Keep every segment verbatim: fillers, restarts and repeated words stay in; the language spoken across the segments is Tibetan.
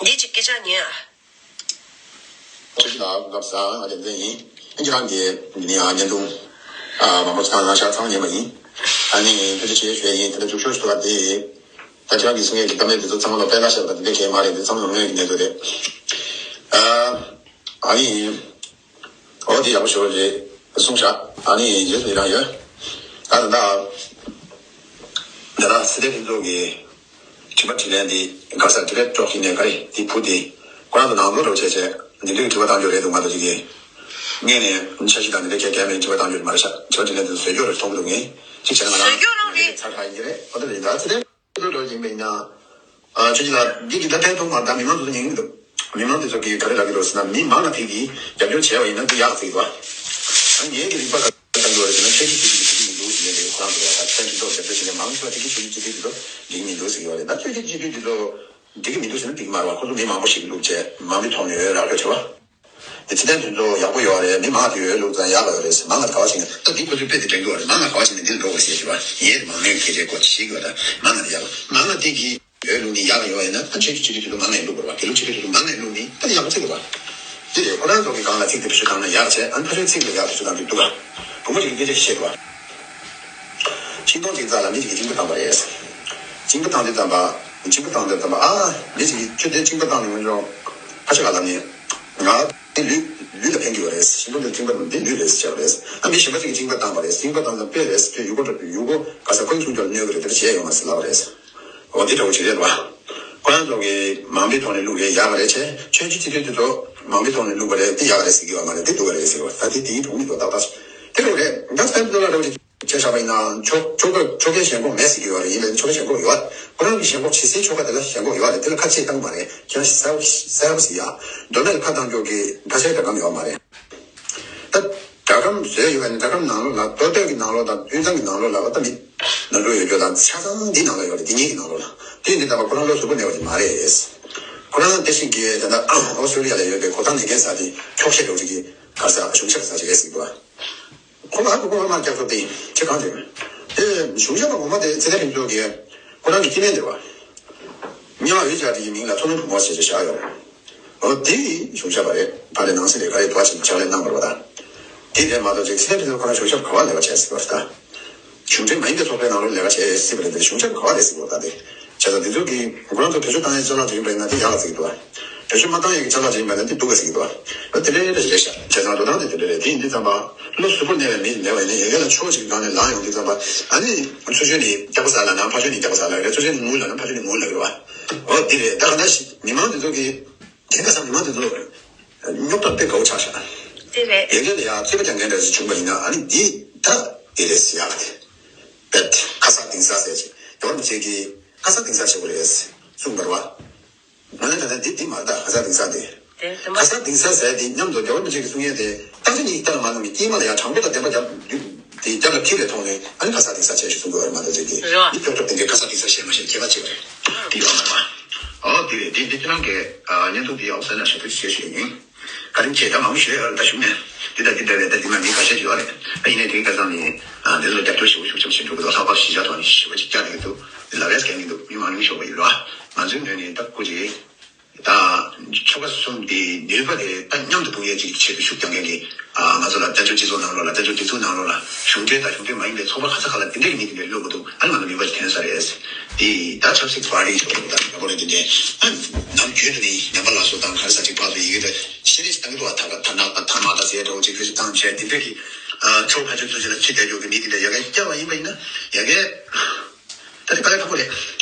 འདི་ཅིག་སྐད་ཆ་ཉན་ཨ། ཁྱེད་ཀྱི་ལ་སྐབས་ས་ང་རྒྱལ་མཚན་ཡིན། ཁྱེད་རང་གི་འདི་ནི་ཨ་བརྙན་ཐུང་ཨ་མང་པོ་ཞིག་ཐང་ལ་ཤ་ཚང་ཉན་པ་ཡིན། ཨ་ནི་ཕལ་ཆེར་བྱས་ཡིན་དེ་འདྲ་འཇུག་ཤོར་ཞིག་འདུག་པ་དེ། ད་ཁྱེད་རང་གི་གསུང་ཡས་ཀྱི་གཏམ་གླེང་དེ་ཚོ་ཚང་མ་ལ་དཔེ་ལ་བཤད་པ་དེ་འདྲ་གས་མ་རེད། དེ་ཚང་མ་དངོས་ཀྱི་གནས་ཚུལ་རེད། ཨ་ཨ་ཡིན། འོ་དེ་ཡག་པོ་ཞེ་པོ་རེད་གསུངས་ཤག་ཨ་ནི་རྗེས་སུ་ཡི་རང་ཡོད། ད་ད་ད་ད་ད་སྲིད་དེ་ཕུན་ཚོགས་ཀྱི་དྲི་བ་དྲིས་ལན་འདི་ག་ས་དྲི་བའི་ཀྲོག་གི་ནས་ག་རེ་དེ་བུ་དེ་ཁོ་རང་ཚོ་ནང་ལོགས་རོགས་བྱས་བྱས་འདི་འདྲའི་དྲི་བ་བཏང་རྒྱུ་རེད་འདུག་མ་གཏོགས་ཅིག་གིས་སྔས་ནས་འཆར་གཞི་དང་འདི་འདྲ་གས་གས་མེད་དྲི་བ་བཏང་རྒྱུ་མ་རེད་ཤག་དྲི་བ་དྲིས་ལན་དེ་ཚོ་བཟོས་རྒྱུ་རེད་མཐོང་གི་འདུག་ངས་ཅིག་བྱས་ན་ང་རང་བཟོས་རྒྱུ་རང་རེད། ཚར་ཁ་ཡིན་གྱི་རེད། འོ་དེ་རེད། ད་ཚིག་དེ། འགྲོ་བཞིན་པ་ཡིན་ན། ཨ་ཁྱོད་ཀྱི་ལ་འདི་གི་ད་ཕན་ཐོགས་མ་ད་མི་མང་ཚོ་ཉན་གི་འདུག་མི་མང་དེ་ཚོ་གིས་ག་རེ་ལབ་ཀྱི་འདུག་ཟེར་ན་མི་མང་ང་དེ་གིས་རྒྱབ་སྐྱོར་བྱས་པ་ཡིན་ན་འདི་ཡག་ཟེར་གྱི་འདུག་ཨ་ངའི་གི་རིག་པ་ག་རེ་བཏང་གི་ཡོད་རེད་ཟེར་ན་ཆོས་བརྒྱུད་སྤྱི་འཐུས་ཀྱི་འདུག་ཟེར་ནས་ཁོ་རང་ཚོ་ལ་ད་ཕན་ཚུན་ཐོག་རྒྱབ་སྐྱོར་བྱས་ནས་མང་ཆེ་བ་དེ་གིས་ཆོས་བརྒྱུད་སྤྱི་འཐུས་དེ་ཚོ་འགྲིག་གི་མི་འདུག་ཟེར་གྱི་ཡོད་རེད། ད་ཆོས་བརྒྱུད་སྤྱི་འཐུས་དེ་ཚོ་འགྲིག་གི་མི་འདུག་ཟེར་ན་འགྲིག་གི་མ་རེད་བ། ཁོ་ཚོ་མི་མང་པོ་ཞིག་བླུགས་བྱས་མང་པོའི་ཐོག་ནས་རག་ལས་བྱས་བ། དེ་ཚེ་བརྟན་དོན་གཙོ་ཡག་པོ་ཡོད་རེད། མི་མང་དེ་ཡོད་ལུགས་ཙང་ཡག་ལ་ཡོད་རེད། མང་ང་ག་བ་ཞིག་ནས་ད་འདི་ཁོ་ཚོའི་དཔེ་དེ་དྲན་གྱི་ཡོད་རེད། མང་ང་ག་བ་ཞིག་ནས་འདི་ལ་འགྲོ་དགོས་ཟེར་གྱི་བ། ངས་མང་མོས་སྐད་ཆ་གོ་ཤེས་ཀྱི་བ། ད་མང་ང་ཡག་མང་ང་དེ་གི་ཡོད་ལུགས་ནི་ཡག་ཡོད་ཡིན་ན་ད་ཆོས་ཀྱི་སྤྱི་འཐུས་དེ་ཚོ་མང་ང་བླུག་དགོས་བ། དགེ་ལུགས་སྤྱི་འཐུས་དེ་ཚོ་མང་ང་བླུག་ནི་ད་ཡག་པོ་ཚིག་གི་བ། དེ་རེད། ཁོ་རང་ཚོ་གི་སྒང་ལ་ཚིག་དེ་བེད་སྤྱོད་གང་ན་ཡག་བྱས། ཨ་ནི་ཕ་ཆོས་ཚིག་ལ་ཡག་དེ་ཚོ་གང་དུ་འདུག་ག་བུ་མོ་ཞིག་གི་སྐད་ཆ་ཞིག་བཤད་དགོས་བ། ཤིང་སྡོང་གཅིག་རྩ་ལ་མི་ཞིག་གིས་གཅིན་པ་བཏང་བ་རེད། གཅིན་པ་བཏང་དུས་ཙམ་པ། གཅིན་པ་བཏང་དུས་ཙམ་པ་ཨ། མི་ཞིག་གིས་ཁྱོད་དེ་གཅིན་པ་བཏང་ནས་འོན་ཀྱང་ཕ་ཤ་ག་ལབ་ནས། ང་འདི་ལུས་ལུས་ལ་ཕན་གྱི་ཡོད་རེད། ཤིང་སྡོང་འདི་གཅིན་པ་འདི་ལུས་རེད་ཟེར་བ་རེད། ཨ་མི་གཞན་པ་ཅིག་གིས་གཅིན་པ་བཏང་བ་རེད། གཅིན་པ་བཏང་ཙམ་དཔེ་རེད་ཟེར་ཡུལ་སྒོ་ཡུལ་སྒོ་ག་ས་ཁོའི་ཁྱུང་ཁྱུང་ལ་གནོད་གི་རེད། དེ་འདྲ་བྱས་ཡོང་བ་ཟེར་ལབ་པ་རེད། འོ་འདི་འདྲ་བོ་ཅིག་རེད་བ། ཁོ་རང་ཚོ་གིས་མང་པོའི་ཐོག་ནས་བླུགས་རེད་ཡག་ག་རེད་བྱས། ཆོས་བརྒྱུད་སྤྱི་འཐུས་དེ་ཚོ་མང་པོའི་ཐོག་ནས་བླུགས་པ་རེད། འདི་ཡག་ག་རེད་ཟེར་གི་ཡོད་མ་རེད། འདི་སྡུག་ག་རེད་ཟེར་གི་ཡོད། ད་དེ་དེའི་གྲོང་མི་ཚོ་ཏག་ཏག་དེ་རེད་རེད། ད་ཚན་ཚོ་ལ་རེ་བ་ཅིག་བྱས་བཞག་པ་ཡིན་ན་ཆོ་ཆོ་ག་ཆོ་གའི་ཞེན་ཁོག་མེད་ཟེར་གི་ཡོད་རེད། ཡིན་ནའི་ཆོ་གའི་ཞེན་ཁོག་ཡོད། ཁོ་རང་གི་ཞེན་ཁོག་ཇི་སྲིད་ཆོ་ག་དེ་ལ་ཞེན་ཁོག་ཡོད་རེད། དེ་ལ་ཁ་ཆེ་བཏང་གི་མ་རེད། ཁྱེད་རང་གསལ་པོ་གསལ་པོ་ཟེར་ཡ། མདོ་སྨད་ལ་ཁ་བཏང་ཆོག་གི་ཁ་ཆེ་སྒྲ་སྒམ་ཡོད་མ་རེད། ད་སྒྲ་སྒམ་བཟོས་ཡོད་པ་ཡིན་ན་སྒྲ་སྒམ་ནང་ལོགས་ལ་མདོ་སྟོད་ཀྱི་ནང་ལོགས་དང་དབུས་གཙང་གི་ནང་ལོགས་ལ་བ་ད་མི་ནང་འགྲོ་ཡོད་རྒྱུ་དང་ཆ་ཚང་འདི་ནང་ལ་ཡོད་རེད། འདི་གཉིས་ཀྱི་ནང་ལོགས་ལ། དེ་འདི་ལྟ་བ་ཁོ་རང་བློ་གཟུ་བོ་གནས་པ་ཅིག་མ་རེད། ཁོ་རང་དེ་བཞིན་གྱི་ད་ལྟ་ཨོ་སི་ཀྲོ་ལི་ཡ་ལ་ཡོད་པའི་གོ་ཐང་མེད་མཁན་ས་དེ་འཁྱོག་བཤད་འགྲོ་ཅིག་གི་ག་ས་གཞུང་ཞབས་ས་ཅིག་རེད་ཟེར་གི་བ། ཁོ་ལ་ཧ་གོ་གོ་མ་སྐྱབས་སོ་དེ་ཁྱེད་གང་དེ། དེ་གཞུང་ཞབས་པ་ངོ་མ་དེ་ཚེ་བརྟན་ཕུན་ཚོགས་ཀྱིས་ཁོ་རང་གི་སྐྱེ་དམན་དེ་བ། རྙིང་མ་འོད་འཆར་དེ་ཡི་མིང་ལ་མཚོ་སྣུམ་བུ་མོ་ཞེས་བྱ་བཞག་ཡོད། འོ་དེ་གཞུང་ཞབས་པ་རེད། ཕ་རེ་ནང་སྲིད་རེད་ག་རེ་དོ་ཅིག་ཕྱག་ལས་གནང་བར་བ་དང་། དེ་རེད་མ་གཏོགས་ཅིག་ཚེ་བརྟན་ཕུན་ཚོགས་ཁོ་རང་གཞུང་ཞབས་ག་བ་ལས་ཀ་བྱས་ཟེར་བ་དང་། གཞུང་འབྲེལ་མ་ཡིན་པའི་ཚོགས་པའི་ནང་ལོགས་ལས་ཀ་བྱས་སྲིད་པ་རེད་དེ་གཞུང་ཞབས་ག་བ་རེད་ཟེར་བ་དང་དེ། བྱས་ཙང་འདི་ཚོ་གིས་ཁོ་རང་ཚོ་བེད་སྤྱོད་བཏང་ཡས་ཅ་ལག་ཅིག་ཡིན་པ་ཡིན་ན་དེ་ཡག་ལ་ཟེར་གི་འདུག་བ། བེད་སྤྱོད་མ་བཏང་ཡས་ཀྱི་ཅ་ལག་ཅིག་ཡིན་པ་ཡིན་ན་དེ་སྡུག་ག་ཟེར་གི་འདུག་བ། ཨ་དེ་འདྲའི་རེད་ཤག་བྱས་ཙང་འགྲོ་སྟངས་དེ་དེ་འདྲ་རེད། དེ་ཡིན་དུས་ཙམ་པ་བློ་གཟུ་བོར་གནས་པའི་མི་མེད་པ་ཡིན་ན་ཡ་གི་ལ་ཕྱོགས་གཅིག་གི་སྒང་ནས་ལངས་ཡོང་དུས་ཙམ་པ་ཨ་ནི་ཚུར་ཤོར་ནས་སྐྱག་པ་ཟ་ལབ་ན་ཕར་ཤོར་ནས་སྐྱག་པ་ཟ་ལབ་རེད། ཚུར་ཤོར་ནས་ངུ་ལབ་ན་ཕར་ཤོར་ནས་ངུ་ལབ་རེད་བ། འོ་འདི་རེད། ད་ག་ན་ཞིག་མི་མང་དེ་ཚོ་གིས་དེང་ག་ས་མི་མང་དེ་ཚོ་རྙོག་དྲ་དཔེ་དགའ་བོ་ཆགས་ཤག་དེ་རེད། ཡ་གི་ལ་ཡ་རྩོད་པ་རྒྱག་མཁན་འདྲ་ཞིག་བྱུང་པ་ཡིན་ན་ཨ་ནི་འདི་ད་འདི་རེད་ཟེར་ཡག་གི་དེ། བེད་ཁ་ས་དིང་ས་ཟེར་ཅིག་ཡོང་མི་བྱེད་ཀྱི་ཁ་ས་དིང་ས་བྱེད་དགོས་རེད་གསུངས་པ་རེད་བ། ང་ལ་ད་ལྟ་འདི་འདི་མ་རེད། ད་ཁ་ས་དིང་ས་དེ། དེ་དེ་མ་ཁ་ས་དིང་ས་ཟེར་དེ་མཉམ་དུ་རྒྱལ་བ་རིན་པོ་ཆེ་གི་གསུང་ཡས་དེ་རྟགས་ཅན་གཉིས་ཀྱི་རྟགས་ལ་མ་ལྷུང་ནས་དཀྱིལ་མ་ལ་ཡང་དྲང་པོ་དང་བདེན་པ་རྒྱབ་རྒྱུ་དེ་རྒྱབ་ལ་ཁྱེར་ལས་མཐོང་ནས་ཨ་ནི་ཁ་ས་དིང་ས་བྱས་ཞེས་གསུང་དགོས་པ་རེད་མ་གཏོགས་ཅིག་གིས་རེད་བ། མི་ཀྱོག་ཀྱོག་དེ་འདྲའི་ཁ་ས་དིང་ས་བཤད་མ་བཤད་ཁྱད་པར་ཅིག་རེད། དེ་ཡོད་མ་རེད་བ། ཨོ་དེ་རེད། དེ་འདི་ཁྱེད་རང་གི་བརྙན་ཐུང་དེ་ཡག་ཟེར་ན་ཞེ་པོ་ཞེ་ཞེ་ཡིན། བཀའ་དྲིན་ཆེ། ད་མང་པོ་ཞིག་ཡོད་རེད། ད་ཞུ་ནས་འདི་ལྟ་འདི་ལྟ་རེད། ད་འདི་ན་མི་ཁ་ཤས་ཅིག་ཡོད་རེད། ད་ཡིན་ནའི་དེ་ག་ཙམ་ནས་འདི་ཚོ་ལ་རྒྱབ་སྐྱོར་ཞེ་པོ་ཤུགས་ཆེན་པོ་བྱེད་འགྲོ་གི་འདུག་ལྷག་པར་གཞིས་ཆགས་ཐོག་ནས་ཞེ་པོ་ཅིག་བསྐྱངས་ཡོད་འདུག་འདི་ལ་རེས་འགན་གི་འདུག་མི་མང་ཉུང་ཤོས་པ་ཡིན་རོགས། ང་ཚོའི་ངོས་ནས་ད་སྐུ་མཁྱེན། ད་ཆོལ་ཁ་གསུམ་དེའི་ནུས་པ་དེ་ད་མཉམ་དུ་སྤུངས་ཡས་ཅིག་ཆེད་དུ་ཤུགས་རྒྱག་མཁན་གྱི་ང་ཚོ་ལ་བཙན་བྱོལ་སྤྱི་ཚོགས་ནང་ལོགས་ལ་བཙན་བྱོལ་སྒྲིག་འཛུགས་ནང་ལོགས་ལ་གཞུང་འབྲེལ་དང་གཞུང་འབྲེལ་མ་ཡིན་པའི་ཚོགས་པ་ག་ས་ག་ལ་དེ་འདྲས་ཀྱི་མི་དེ་འདྲས་གློད་དགོས་འདུག་ཨ་ནི་ང་ཚོ་ནུས་པ་ཅིག་ཐོན་ས་རེད། དེ་ད་ཆབ་སྲིད་པར་ཊི་ཞིག་དང་ཡང་པོ་རེད། དེ་འདྲས་ཨ་ནམ་རྒྱུན་དུ་ནི་ཉམས་པ་སླར་གསོ་དང་ག་རེ་ཟ་ཅིག་ཕར་ཚུར་ཡི་གེ་དང་ཤེས་རིག་ཅིག་བཏང་གི་འདུག་ཨ་ད་ག་ད་ནག་པ་ཐ་མག་དང་ཟས་འདྲ་བོ་ཅིག་ཁྱོད་ཚོས་བཏང་བྱས་དེ་འདྲས་ཀྱི་ཨ་ཚོགས་ཁ་ཆེ་ཚོ་ཅིག་ལ་ཁྲིད་བསྡད་རྒྱུ་གི་མི་དེ་འདྲས་ཡ་གི་བསྐྱབས་པ་ཡིན་པ་ཡིན་ན་ཡ་གི་ད་དེ་དཀའ་ལས་ཁག་པོ་རེད།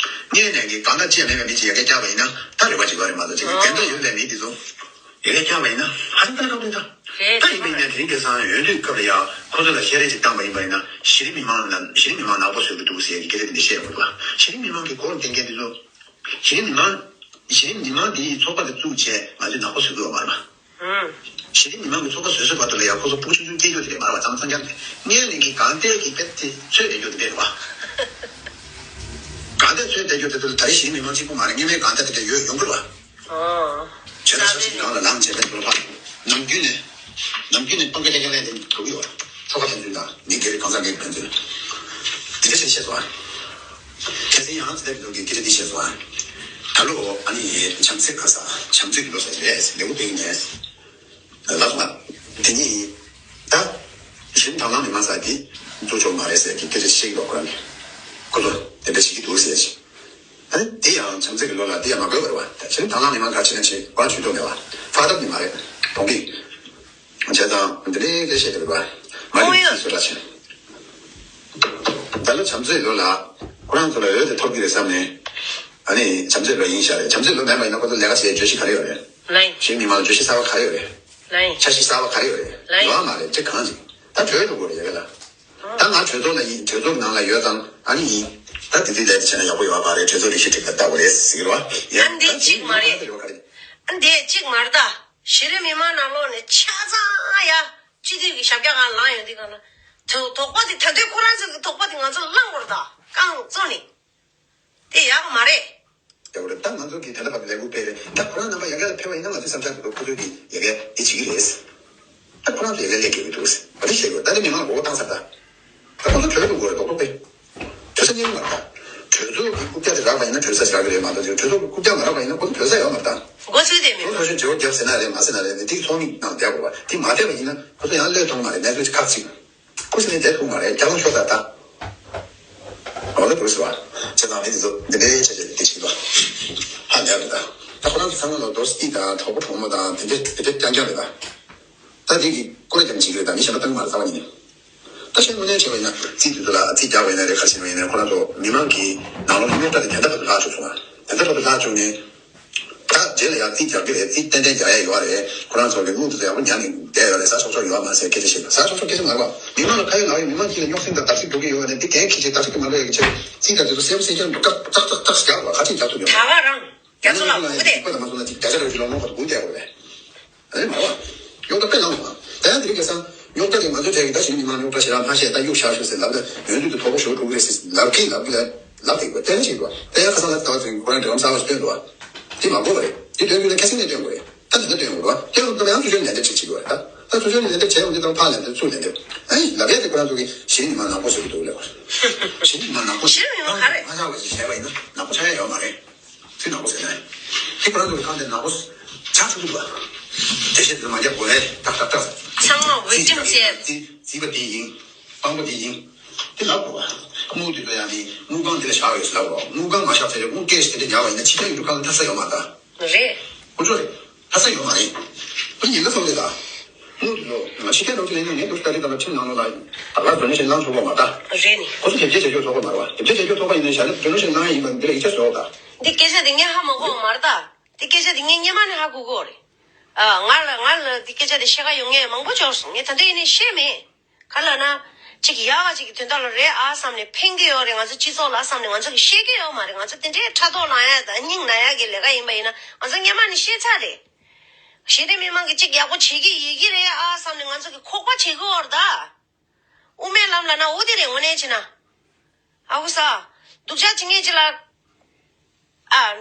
སྔས་ནས་ཀྱི་གང་ལྟར་ཅི་ཡང་མེད་པའི་མི་ཅིག་ཡ་གི་བསྐྱབས་པ་ཡིན་ན་ད་རེ་བ་ཅིག་ཡོད་རེད་མ་གཏོགས་ཅིག་གི་འགན་ད་ཡོད་པའི་མི་དེ་ཚོ་ཡ་གི་བསྐྱབས་པ་ཡིན་ན་ཧ་ཅང་དཀའ་ལས་ཁག་པོ་རེད། ད་ད་ཡིན་པ་ཡིན་ན་དེ་རིང་ཁ་སང་ཡོད་དུས་སྐབས་ལ་ཡ་ཁོ་ཚོ་ལ་བཤད་རེས་ཅིག་བཏང་པ་ཡིན་པ་ཡིན་ན་གཞི་རིམ་མི་མང་ལ་གཞི་རིམ་མི་མང་ནག་པོ་བཟོས་ཀྱི་འདུག་ཟེར་ཡ་གི་སྐད་ཆ་དེ་འདྲ་བཤད་ཡོང་གི་འདུག་གཞི་རིམ་མི་མང་གི་སྐོར་འདོན་མཁན་དེ་ཚོ་གཞི་རིམ་མི་མང་གཞི་རིམ་མི་མང་དེའི་ཚོགས་པ་དེ་བཙུགས་བྱས་ང་ཚོས་ནག་པོ་བཟོས་དགོས་པ་མ་རེད་པ། གཞི་རིམ་མི་མང་གི་ཚོགས་པ་བཟོས་བཟོས་བར་དུ་ལ་ཡང་ཁོ་ཚོ་ཕྲུ་གུ་ཆུང་ཆུང་སྐྱེ་རྒྱུ་དེ་རེད་མ་རེད་པ། གཙང་མ་གཙང་རྐྱང་རེད། སྔོན་ནས་ཀྱི་གང་ལྟར་གྱི་དཔེ་དེ་ཚོད་རེད་རྒྱུ་དེ་རེད་པ། གང་ལྟར་ཚོད་བསྡད་རྒྱུ་དེ་ཚོ་ད་རེས་གཞི་རིམ་མི་མང་གཅིག་པུ་མ་རེད། སྔོན་མའི་གང་ལྟར་དེ་འདྲ་ཡོད་ཡོང་གི་རེད་པ། ཨོ། བྱས་ཙང་ཆབ་སྲིད་སྒང་ལ་ལངས་བྱས་པའི་འགྲོ་ཕ་ནམ་རྒྱུན་ནས་ནམ་རྒྱུན་ནས་སྤང་ཀ་རྒྱག་རྒྱག་ལས་དེ་འགྲོ་གི་ཡོད་རེད། ཚོགས་པ་ཕན་ཚུན་དང་མི་སྒེར་གང་ཟག་སྒེར་ཕན་ཚུན་དེ་འདྲ་ཞིག་བཤད་སོང་ཨ། ཁ་སང་ཡང་ཚེ་བརྟན་ཕུན་ཚོགས་ཀྱིས་སྐད་ཆ་འདི་བཤད་སོང་ཨ། ད་ལོ་ ནི་བྱམས་བརྩེ་ཁ་ས་བྱམས་བརྩེ་གི་ལོ་ཟེར་རེད་ཟེར་ལེའུ་སྟེང་ནས་ལབ་མ། དེ་ནི་ད་གཞན་དང་བླངས་ནས་མ་ཟ་དེ་འཛུགས་ཆོག་མ་རེད་ཟེར་གྱི་སྐད་ཆ་བཤད་ཀྱི་འདུག་ཁོ་རང་ནི་ཁོ་ཚོ་དེ་འདྲ་བྱེད་ཀྱི་འདུག་ཟེར་ཞིང་། ཨ་ནི་དེ་ཡང་བྱམས་བརྩེ་གི་ལོ་ལ་དེ་ཡང་མ་དགོས་པ་རེད་བ། ད་གཞན་དང་བླངས་ནས་མ་ག་ཕྱིན་ན་ཕྱིན་པར་ཇུས་གཏོགས་མེད་བ། ཕ་ཐབས་ནི་མ་རེད་གཏོང་གི། བྱས་ཙང་འདི་འདྲའི་སྐད་བཤད་དེ་རེད་པ། མ་རིག་ཅིག་བཟོ་འདྲ་བྱས། ད་ལོ་བྱམས་བརྩེའི་ལོ་ལ་ཁོ་རང་ཚོ་ལ་འོས་དེ་ཐོབ་ཀྱི་རེད་བསམ་ནས། ཨ་ནི་བྱམས་བརྩེའི་ལོ་ཡིན་ཤག་རེད། བྱམས་བརྩེའི་ལོ་མེད་པ་ཡིན་ན་ཁོ་ཚོ་ལས་ཀ་བྱེད་བརྗོད་གཞི་ག་རེ་ཡོད་རེད། ལའི། གཞན་མི་མང་ལ་བརྗོད་གཞི་གསར་པ་ག་རེ་ཡོད་རེད། ལའི། འཆར་གཞི་གསར་པ་ག་རེ་ཡོད་རེད། ལའི། ཡོད་མ་རེད་ཅེས་གང་ཅིག་ད་གྲོས་འགྲོ་དགོས་རེད་ཡ་ག་ལ། ད་ང་གྲོས་ཚོགས་ལ་ཡིན། གྲོས་ཚོགས་ནང་ལ་ཡོད་ཙང་ཨ་ནི་ཡིན། ད་དེ་དུས་ལས་དེ་བྱས་ན་ཡག་པོ་ཡོད་པ་རེད། གྲོས་ཚོགས་སྒྲིག་གཞི་སྒྲིག་པ་ལྟ་བུ་རེད་ཟེར་གྱི་རེད་བ། ཡ་ཨ་འདི་ད་གཅིག་མ་རེད། ད་དེ་རེད་བ་ག་རེད། ཨ་འདི་གཅིག་མ་རེད་ད། གཞི་རིམ་མི་མང་ནང་ལོགས་ནས་ཆ་ཚང་ཡ་སྤྱི་འཐུས་ཀྱི་ཞབས་བཀྱག་སྒང་ལངས་ཡོང་དུས་སྒང་ལ། དོ་དོགས་པ་དེ་ད་དུང་ཁོ་རང་ཚོ་གི་དོགས་པ་དེ་ང་ཚོ་བསླང་དགོས་རེད་ད། རྐང་བཙུགས་ནས། དེ་ཡག་མ་རེད། ཡག་པོ་རེད། ད་ང་ཚོ་གི་ད་ལྟ་བར་དུ་ལས་འགུལ་སྤེལ་རེད། ད་ཁོ་རང་རྣམ་པ་ཡ་ག་ལ་ཕེབས་པ་ཡིན་ན་ང་ཚོའི་བསམ་འཆར་གྱི་འདུག་ཁོ་ཚོས་ཀྱི་ཡ་ག་དེ་བྱེད་ཀྱི་རེད། ད་ཁོ་རང་ཚོ་ཡ་ག་ལས་ཀྱི་འདུག་འོ་དེ་བཤད་དགོས། ད་ནི་མི་མང་ལ་མགོ་བོ་བཏང་ཚར་ད། ད་ཁོ་ཚོ་གྲོས་འགྲོ་དགོས་རེད་རྡོག་རྡོག་པས། གྲོས་ས་རྙེད་ཀྱི་མ་རེད་ད། གྲོས་ཚོགས་ཀྱི་རྐུབ་བཀྱག་དེ་རག་པ་ཡིན་ན་གྲོས་ས་ཞིག་རག་གི་རེད་མ་གཏོགས་གྲོས་ཚོགས་ཀྱི་རྐུབ་བཀྱག་མ་རག་པ་ཡིན་ན་ཁོ་ཚོ་གྲོས་ས་ཡོད་མ་རེད་ད། མགོ་ཚོས་དེ་མི་ཁོ་ཚོ་ཞིག་འབྲེལ་བ་རྒྱབ་ཟེར་ན་རེད་མ་ཟེར་ན་རེད། དེ་ཚོགས་མི་ནང་བསྡད་དགོས་པ། དེ་མ་བསྡད་པ་ཡིན་ན་ཁོ་ཚོ་ཡང་བློས་གཏོང་མ་རེད། གནས་ཚུལ་ཁག་ཅིག་ཁུ་སིམ་ནས་བསྡད་ཐུབ་མ་རེད། རྒྱ་ལོང་ཤོར་ད་ད། འོ་ད་འདུག་ཟེར་བ། བྱས་ཙང་མི་དེ་ཚོ་འདི་འདྲའི་བྱས་བྱས་འདི་བྱེད་ཀྱི་འདུག་ཧ་ལས་རེད་ད། ད་ཁོ་རང་ཚོ་ཚང་མ་ལ་རྡོ་སི་ཏི་དང་གྲོགས་པོ་གྲོགས་མོ་དང་དེ་འདྲ་དེ་འདྲ་རྐྱང་རྐྱང་རེད་ད། ད་འདི་གི་ཀུ་རེ་རྒྱབ་བྱེད་ཀྱི་རེད་ད། མི་གཞན་པ་བཏང་གི་མ་རེད་རྩ་བ་ཉིད་ནས། ད་གཞན་དངོས་གནས་བྱས་པ་ཡིན་ན་རྩིས་དེ་ཚོ་ལ་རྩིས་རྒྱག་པ་ཡིན་ན་རེད། ག་རེ་བྱས་པ་ཡིན་ན་ཁོ་རང་ཚོ་མི་མང་གི་ནང་ལོགས་རྙོག་དྲ་དེ་དེ་འདྲ་བར་དུ་ལྷག་བཅུག་སོང་ང་། དེ་འདྲ་བར་དུ་ལྷག་བཅུག་ནས། ད་རྗེས་ལ་ཡང་རྩིས་རྒྱག་གི་རེད། རྩིས་ཏན་ཏན་རྒྱག་ཡ་ཡོད་རེད། ཁོ་རང་ཚོ་གི་དངུལ་དེ་ཚོ་ཡག་པོ་ཉར་ནས་བསྡད་ཡོད་རེད། ཟ་ཆོག་ཆོག་ཡོད་མ་རེད་ཟེར་སྐད་ཆ་བཤད་པ། ཟ་ཆོག་ཆོག་སྐད་ཆ་མ་རེད་པ། མི་མང་ལ་ཁ་ཡོད་ལག་ཡོད། མི་མང་དཀྱིལ་ལ་རྙོག་ཟིང་དང་བརྡབ་གསིག་འགྲོ་གི་ཡོད་པ་ནས་འདི་འགན་འཁྱེར་བྱས་བརྡབ་གསིག་གི་མ་འགྲོ་ཡ་གི་ཆེད་རྩིས་དང་དེ་ཚོ་གསལ་པོ་གསལ་རྐྱང་འགྲོ་ཀག་ཏག་ཏག་ཏག་རྒྱག་པ་ག་ཚོད་རྒྱག་ཐུབ་ཡོད། ད་ག་རང་རྒྱ་མཚོ་ལགས་སྒུག་བསྡད། ཁོ་དང་ང་ཚོ་ལ་ཅིག་བརྒྱ་ཆ་རེ་ཞིག་ལོ་ངོ་བར་དུ་སྒུག་བསྡད་དགོས་རེད། ཨ་ནི་མ་རེད་པ། རྙོག་དྲ་དཔེ་ལངས་སོང་ང་། ད་ཡང་དེ་རིང་ཁ་སང་རྙོག་དྲ་དེ་ང་ཚོའི་གྲས་ཀྱི་ད་གཞི་ནས་མི་མང་རྙོག་དྲ་ཞེ་དྲག་མ་བཤད། ད་གཡུག་བཞག་ཤོག་ཟེར་ལབ། ད་ཡོང་དུས་དུ་དོ་པོ་ཞོར་འགྲོ་གི་རེད་ཟེར་ལབ་གིན་ལབ་གིན་ལབ་ལབ་དེ་དགོས་བསྟན་ལ་བྱེད་དགོས། ད་ཡང་ཁ་སང་ལ་ལྟ་བ་ཚོས་ཁོ་རང་འབྲེལ་ལམ་གསར་པ་ཞིག་བཏོན་འདུག་བ། དེ་མ་དགོས་པ་རེད། དེ་སྟོན་རྒྱུ་ན་ཁ་སང་ནས་སྟོན་དགོས་རེད། ད་དེ་འདྲ་སྟོན་དགོས་རེད་བ། དེ་ལ་ད་ཡང་ཚུལ་འཆོས་ལན་འདེབས་བྱེད་བྱེད་དགོས་རེད། ད་ད་ཚུལ་འཆོས་ལན་འདེབས་བྱས་ཡོང་དུས་ད་ཕར་ལན་འདེབས་ཚུར་ལན་འདེབས། ཨ་ནི་ལབ་ཡ་དེ་ཁོ་རང་ཚོ་གིས་གཞི་ནས་མ་ནག་པོ་བཟོ་གི་འདུག་ལབ་པ་རེད། གཞི་ནས་མ་ནག་པོ་གཞི་ནས་མ་ནག་པོ་རེད། ང་ཅག་ལ་ཅིག་བྱས་པ་ཡིན་ན་ནག་པོ་ཆགས་ཡ་ཡོད་མ་རེད། ཚུལ་ནག་པོ་ཟེར་ན། དེ་ཁོ་རང་ཚོ་གི་ཁང་དེ་ནག་པོ་ཆགས་ཐུབ་ཀྱི་འདུག་བ། དེ་བཞིན་དུ་མ་རྒྱབ་དགོས་རེད། ཏག་ཏག་ཏག་ཚང་མ་ཝིག་ཊིམ་བྱས། རྩིས་རྩིས་པ་དེ་ཡིན། དཔང་པོ་དེ་ཡིན། དེ་ལབ་དགོས་བ། དངུལ་དེ་ཚོ་ཡང་ནི་དངུལ་ཁང་དེ་ལ་བཞག་ཡོད་ཟེར་ལབ་དགོས། དངུལ་ཁང་མ་བཞག་ཚེ་དངུལ་ཀེ་ཤི་དེ་འདྲ་ཉར་བ་ཡིན་ན་ཕྱི་རྒྱལ་ཡུལ་གྲུ་ཁག་ལ་ཐར་ས་ཡོད་མ་རེད་ད། རེད། ཁོ་ཚོ་རེད། ལྷ་ས་ཡོད་མ་རེད། ཁོ་ཉིན་ལ་ཚོགས་རེད་ད། དངུལ་དེ་ཚོ་ཕྱི་རྒྱལ་ལོག་ཅིག་ལེན་ན་ངས་འདུག་ད་རེས་ད་ལ་ཁྲིམས་ནང་ལོགས་ལ་ད་ལ་ཌོ་ནེ་ཤན་བླང་ཆོག་གོ་མ་ད། རེད་ནི། ཁོ་ཚོ་དེབ་སྐྱེལ་བྱེད་ཆོག་ཆོག་གོ་མ་རེད་བ། དེབ་སྐྱེལ་བྱེད་ཆོག་ཆོག་པ་ཡིན་ན་ཞལ་ནས་ཌོ་ནེ་ཤན་བླང་ཡ་ཡིན་པ་འདི་ལ་ཡིག་ཆ་བཟོ་ད། འདི་སྐད་ཆ་འདི་ངས་ཧ་མ་གོ་བ་མ་རེད་ད། འདི་སྐད་ཆ་འདི་ངས་སྔོན་མ་ནས་ཧ་གོ་གོ་རེད། ཨ་ང་ལ་ང་ལ་འདི་སྐད་ཆ་འདི་བཤད་ག་ཡོང་མཁན་མང་པོ་འབྱོར་སོང་། ངས་ད་ལྟ་ཡིན་ནའི་ཤེས་མེད། ག་ལ་ན། ཅིག་ཡག་ག་ཅིག་གི་དོན་དག་ལ་རེད་ཨ་བསམ་ནས་ཕན་གི་ཡོད་རེད། ང་ཚོ་སྤྱི་ཚོགས་ལ་བསམ་ནས་ང་ཚོ་གི་ཤེས་ཀྱི་ཡོད་མ་རེད། ང་ཚོ་དེ་འདྲའི་ཕྲག་དོག་ལངས་ཡ་དང་སྙིང་ན་ཡ་གི་ལས་ཀ་ཡིན་པ་ཡིན་ན་ང་ཚོ་སྔོན་མ་ནས་ཤེས་ཚར་རེད། གཞི་རིམ་མི་མང་གི་ཅིག་ཡག་པོ་བྱེད་ཀྱི་ཡོད་ཀྱི་རེད་ཨ་བསམ་ནས་ང་ཚོ་གི་ཁོག་པ་བྱེད་ཀྱི་ཡོད་རེད་ད། དབུ་མའི་ལམ་ལ་ན་འོ་དེ་རེད་དངོས་གནས་བྱས་ན། ཨ་ཁུ་ས། སྡུག་ཅག་བྱེད་མཁན་ཅིག་ལ། ཨ།